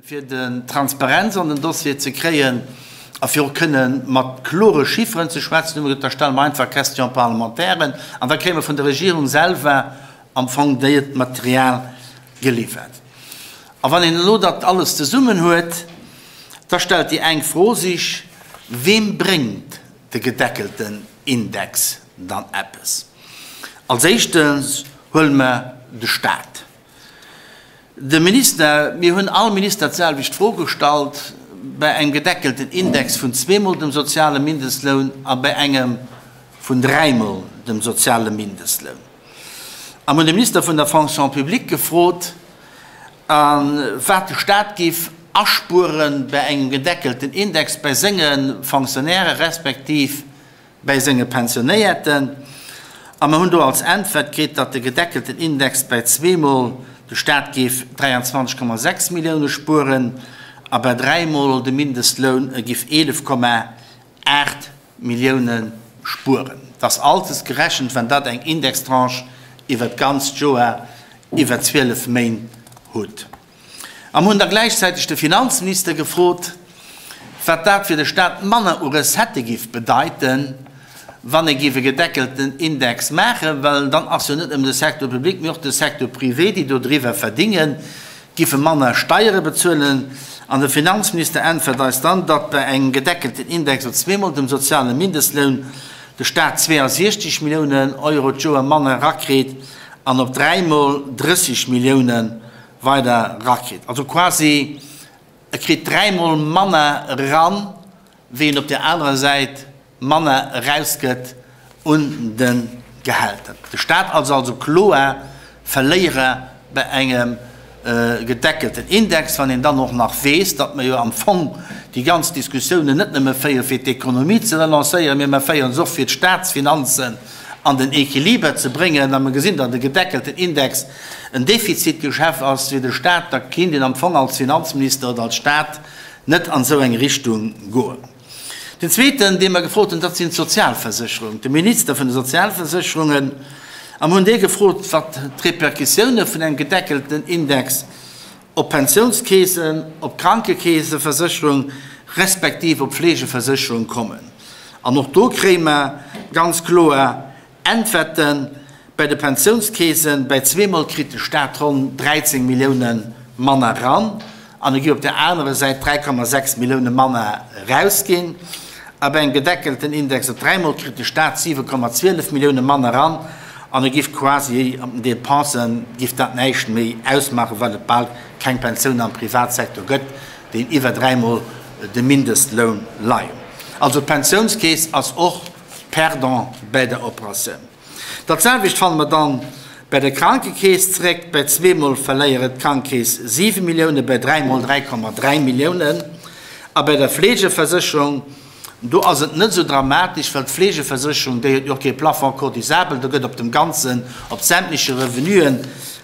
Fir den Transparenz an den Dossier ze kréien a fir och kënne mat klore Chifferen ze schwätzen, hu mer gesot, da stelle mer einfach Question-parlementairen an da kréie mer vun der Regierung selwer am Fong dat Material geliwwert. A wann een elo dat alles zesummen huet, da stellt déi eng Fro sich, Weem bréngt de gedeckelten Index dann eppes? Als éischtens huele mer de Stat. De Minister, mir hunn all Minister d'selwecht Fro gestallt, bei engem gedeckelten Index vun zweemol dem soziale Mindestloun a bei engem vun dräimol dem soziale Mindestloun. A mir hunn de Minister vun der Fonction publique gefrot, wat de Stat géif aspuere bei engem gedeckelten Index bei senge Fonctionnaire respektiv bäi senge Pensionéierten, a mer hunn do als Äntwert kritt, datt de gedeckelten Index bäi zweemol de Staat géif 23,6 Millioune spueren a bäi dräimol de Mindestloun e giff 11,8 Millioune spueren. Dat ass altes gerechent, wann dat eng Indextranche iwwert d'ganzt Joer iwwer 12 Méint hutt. A mer hunn da gläichzäiteg de Finanzminister gefrot, wat dat fir de Stat manner u Recettë géif bedeiten, wann e géif e gedeckelten Index maachen, well dann ass jo net nëmmen de Secteur public, mee och de Secteur privé, déi do driwwer verdingen, géife manner Steiere bezuelen. An de Finanzminister äntwert eis dann, datt bei engem gedeckelten Index op zweemol dem soziale Mindestloun de Stat 62 Milliounen Euro d'Joer manner erakritt an op dräimol 30 Milliounen weider rakritt. Also quasi, e kritt dräimol manner eran, wéi en op där anerer Säit manner erausgëtt un de Gehälter. De Staat ass also kloer Verléierer bei engem gedeckelten Index, wann een dann och nach weess, datt mer jo am Fong déi ganz Diskussiounen net nëmme féiere fir d'Ekonomie ze relancéieren, mee mer féiere se och fir d'Staatsfinanzen an den Equiliber ze bréngen, a mer gesinn, datt e gedeckelten Index en Defizitgeschäft ass fir de Stat, da kéint een am Fong als Finanzminister oder als Stat net an esou eng Richtung goen. Den zweeten, dee mer gefrot hunn, dat sinn d'Sozialversécherung, de Minister vun de Sozialversécherungen, a mer hunn dee gefrot, wat d'Repercussioune vun engem gedeckelten Index op d'Pensiounskeesen, op d'Krankekeeseversécherung respektiv op d'Fleegeversécherung kommen. An och do kréie mer ganz kloer Äntwerten. Bei de Pensiounskeesen, bäi zweemol kritt de Staat ronn 13 Millioune manner eran an e géif op der anerer Säit 3,6 Millioune manner erausginn. A bei engem gedeckelten Index op dräimol kritt de Staat 7,12 Millioune manner eran an e géif quasi an den Depensen géif dat näischt méi ausmaachen, well et bal keng Pensioun am Privatsecteur gëtt, deen iwwer dräimol de Mindestloun leien. Also d'Pensiounskeess ass och Perdant bäi der Operatioun. Dat selwecht fanne mer dann bäi der Krankekeess zeréck. Bäi zweemol verléiere d'Krankekeess 7 Millioune, bäi dräimol 3,3 Milliounen. A bäi der Fleegeversécherung, do ass et net esou dramatesch, well d'Fleegeversécherung, déi huet jo och kee Plafond cotisabel, do gëtt op dem ganzen, op sämtleche Revenuen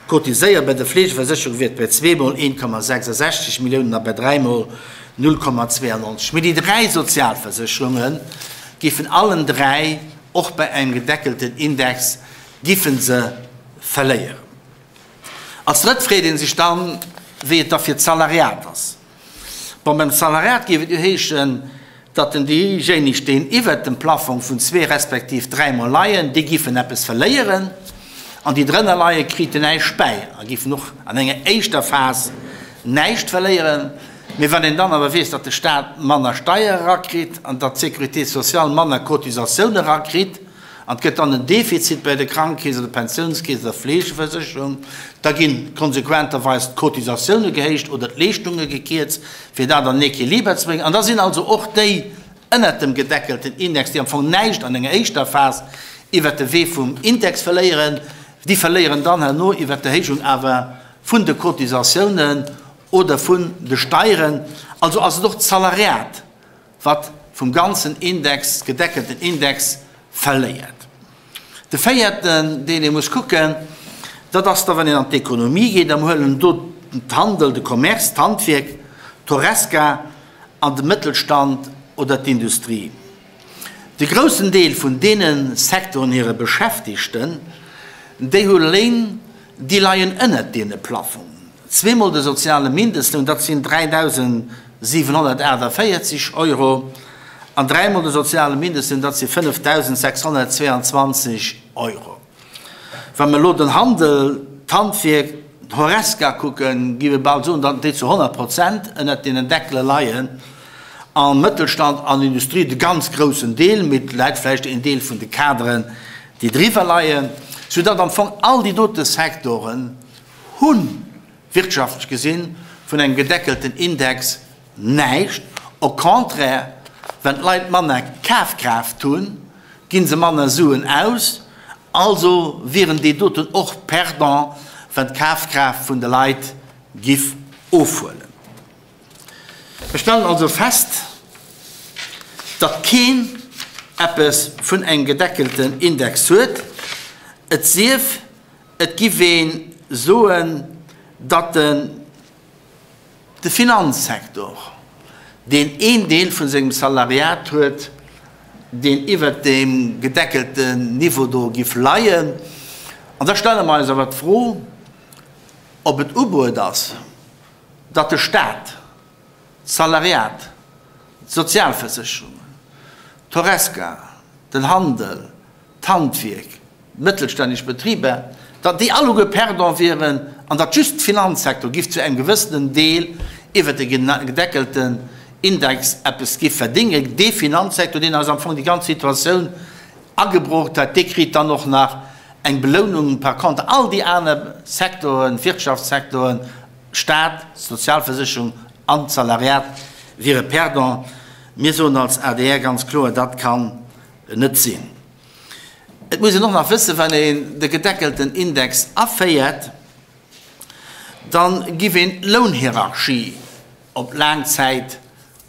cotiséiert. Bäi der Fleegeversécherung wier et bäi zweemol 1,66 Milliounen a bäi dräimol 0,92. Mee déi dräi Sozialversécherunge géifen allen dräi, och bei engem gedeckelten Index, giffen se verléieren. Als drëtt freet ee sech dann, wéi et da fir d'Salariat ass. Bon, beim Salariat géif et jo heeschen, datt den déijéineg, deen iwwert dem Plaffong vun zwee respektiv dräimol leien, déi giffen eppes verléieren, an déi drënner leie kriten näischt bäi a giffen och an enger éischter Phas näischt verléieren. Mee wann een dann awer weess, datt de Staat manner Steier erakritt an datt d'Sécurité sociale manner Cotisatioun erakritt an et gëtt dann en Defizit bei der Krankekeess oder Pensiounskeess oder Fleegeversécherung, da gi konsequenterweis d'Cotisatioune gehéicht oder d'Leeschtunge gekierzt, fir dat an en Equiliber ze bréngen. An da sinn also och déi ënnert dem gedeckelten Index, déi am Fong näischt an enger éischter Phas iwwert de Wee vum Index verléieren, déi verléieren dann herno iwwert d'Erhéijung awer vun de Cotisatiounen oder vun de Steieren. Also ass et och d'Salariat, wat vum ganzen Index, gedeckelten Index, verléiert. De véierten, deen ee muss kucken, dat ass da wann een an d'Ekonomie geet, a mer huelen do d'Handel, de Commerce, d'Handwierk, d'Horesca an de Mëttelstand oder d'Industrie. De groussen Deel vun deene Secteuren hire Beschäftigten, déi hu Léin, déi leien ënnert deene Plaffongen. Zweemol de soziale Mindestloun, dat sinn 3.748 Euro, an dräimol de soziale Mindestloun, dat si 5.622 Euro. Wa mer elo den Handel, d'Handwierk, d'Horesca kucken, géif ee bal soen, datt déi zu 100 Prozent ënnert deenen Deckele leien, an Mëttelstand an Industrie de ganz groussen Deel, mee et läit vläicht een Deel vun de Kaderen, déi driwwer leien, soudatt am Fong all déi dote Secteuren hunn, wirtschaftlech gesinn, vun engem gedeckelten Index näischt. Au contraire, wenn d'Leit manner Kafkraaft hunn, gi se manner Suen aus, also wieren déi doten och perdant, wenn d'Kafkraaft vun de Leit giff ofhuelen. Mir stellen also fest, datt keen eppes vun engem gedeckelten Index huet, et sief et giff ee soen, datt en de Finanzsektor, deen een Deel vun sengem Salariat huet, deen iwwert deem gedeckelten Niveau do giff leien. An da stelle mer eis awer d'Fro, ob et ubruet ass, datt de Staat, d'Salariat, d'Sozialversécherungen, d'Horesca, den Handel, d'Handwierk, d'mëttelstänneg Betriber, datt déi alleguer perdant wieren an datt just de Finanzsektor giff zu engem gewëssenen Deel iwwert de gedeckelten Index eppes giff verdéngen. Dee Finanzsektor, deen eis am Fong déi ganz Situatioun agebrocht huet, dee kritt dann och nach eng Belounung. Par contre all déi aner Secteuren, Wirtschaftssecteuren, Staat, Sozialversécherung an d'Salariat wiere perdant. Mir soen als adr ganz kloer, dat kann net sinn. Et muss een och nach wëssen, wann een de gedeckelten Index aféiert, da giff een d'Lounhierarchie op laang Zäit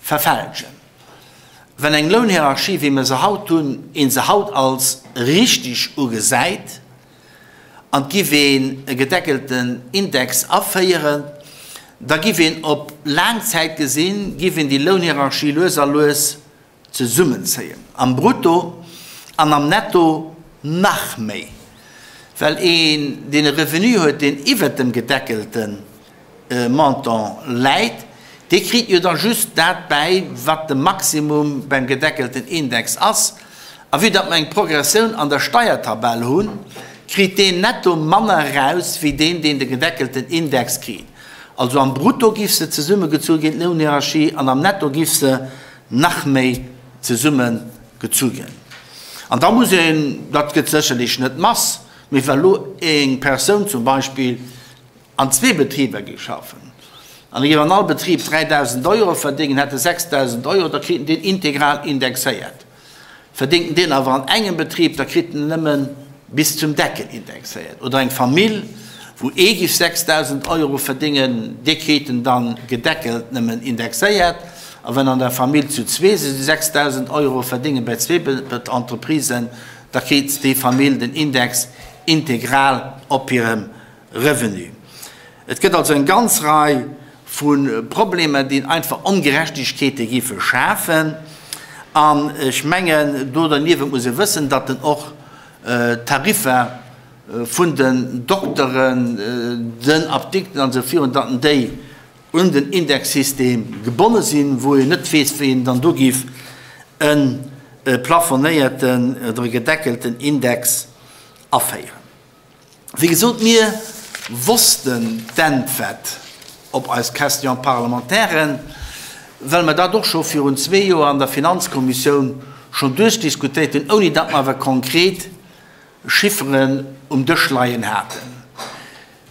verfälschen. Wenn eng Lounhierarchie, wéi mer se haut hunn, ee se haut als richtig ugesäit, an et giff een e gedeckelten Index aféieren, da giff een op laang Zäit gesinn, giff een déi Lounhierarchie lues a lues zesummenzéien, am Brutto an am Netto nach méi, well een, deen e Revenu huet, deen iwwert dem gedeckelte Montant läit, dee kritt jo da just dat bäi, wat de Maximum beim gedeckelten Index ass. A vue datt mer eng Progressioun an der Steiertabell hunn, kritt deen netto manner eraus wéi deen, deen de gedeckelten Index kritt. Also am Brutto giff se zesummegezu ginn, d'Lounhierarchie, an am Netto giff se nach méi zesummegezu ginn. An da muss een, dat gëtt sécherlech net d'Mass, mee wa lo eng Persoun zum Beispill an zwee Betriber géif schaffen an e géif an all Betrib 3.000 Euro verdéngen, hätt e 6.000 Euro, da kritt en deen integral indexéiert. Verdéngt en deen awer an engem Betrib, da kritt en nëmme bis zum Deckel indexéiert. Oder eng Famill, wou ee géif 6.000 Euro verdéngen, dee kritt en dann gedeckelt nëmmen indexéiert. A wann an der Famill zu zwee se déi 6.000 Euro verdéngen bei zwee Entreprisen, da kritt déi Famill den Index integral op hirem Revenu. Et gëtt also eng ganz Rei vu Problemer, déi einfach Ongerechtegkeete géife schafen. An ech mengen, do derniewent muss ee wëssen, datt en och d'Tariffer vun den Dokteren, den Apdikten an esou virun, datt en déi un den Indexsystem gebonne sinn, wou een net weess, wéi een dann do géif e plafonéierten oder e gedeckelten Index aféieren. Wéi gesot, mir wossten d'Äntwert op eis Question parlementaire, well mer dat och scho virun zwee Joer an der Finanzkommissioun schonn duerchdiskutéiert hunn, ouni datt mer awer konkret Chifferen um Dësch leien haten.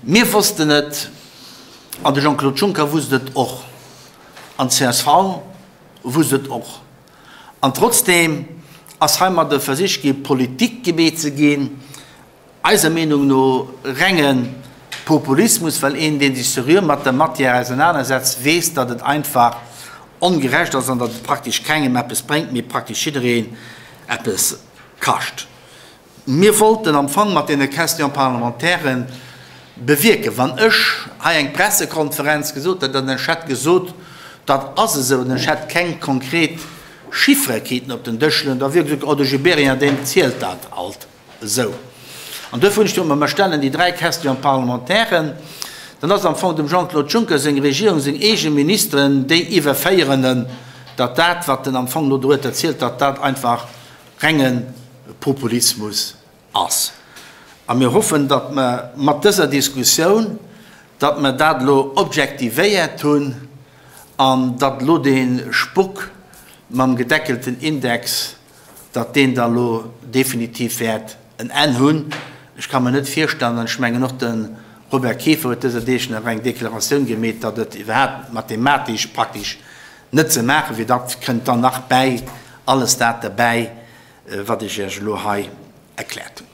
Mir wossten et, an de Jean-Claude Juncker wusst et och, an d'CSV wusst et och. An trotzdeem ass heimat e Versich gi Politik gemeet ze ginn, eiser Meenung no renge Populismus, well een, dee sech seriö mat der Matière ausenanersetzt, weess, datt et einfach ongerecht ass an datt et praktesch kengem eppes bréngt, mee praktesch jiddereen eppes kascht. Mir wollten am Fong mat deene Question-parlementairen bewierken, wann ech hei eng Pressekonferenz gesot hätt an ech hätt gesot, dat ass esou, an ech hätt keng konkret Chiffere kriten op den Dësch leeën, da wier gesot ginn, oh de Gibéryen, deen zielt dat alt esou. An duerfir hunn ech gesot, ma mer stellen déi dräi Question-parlementairen. Dann ass am Fong dem Jean-Claude Juncker seng Regierung, seng eege Ministeren, déi iwwerféieren en, datt dat, wat en am Fong do huet erzielt, datt dat einfach renge Populismus ass. A mir hoffen, datt mer mat dëser Diskussioun, datt mer dat elo objektivéiert hunn an datt elo dee Spuck mam gedeckelten Index, datt deen da elo definitiv wäert en Enn hunn. Ech ka mer net virstellen, an ech mengen och de Robert Kieffer huet dëser Deeg nach eng Deklaratioun gemeet, datt et iwwerhaapt mathematesch praktesch net ze maache wier. Dat kënnt dann nach bäi alles dat derbäi, wat ech Iech elo hei erkläert hunn.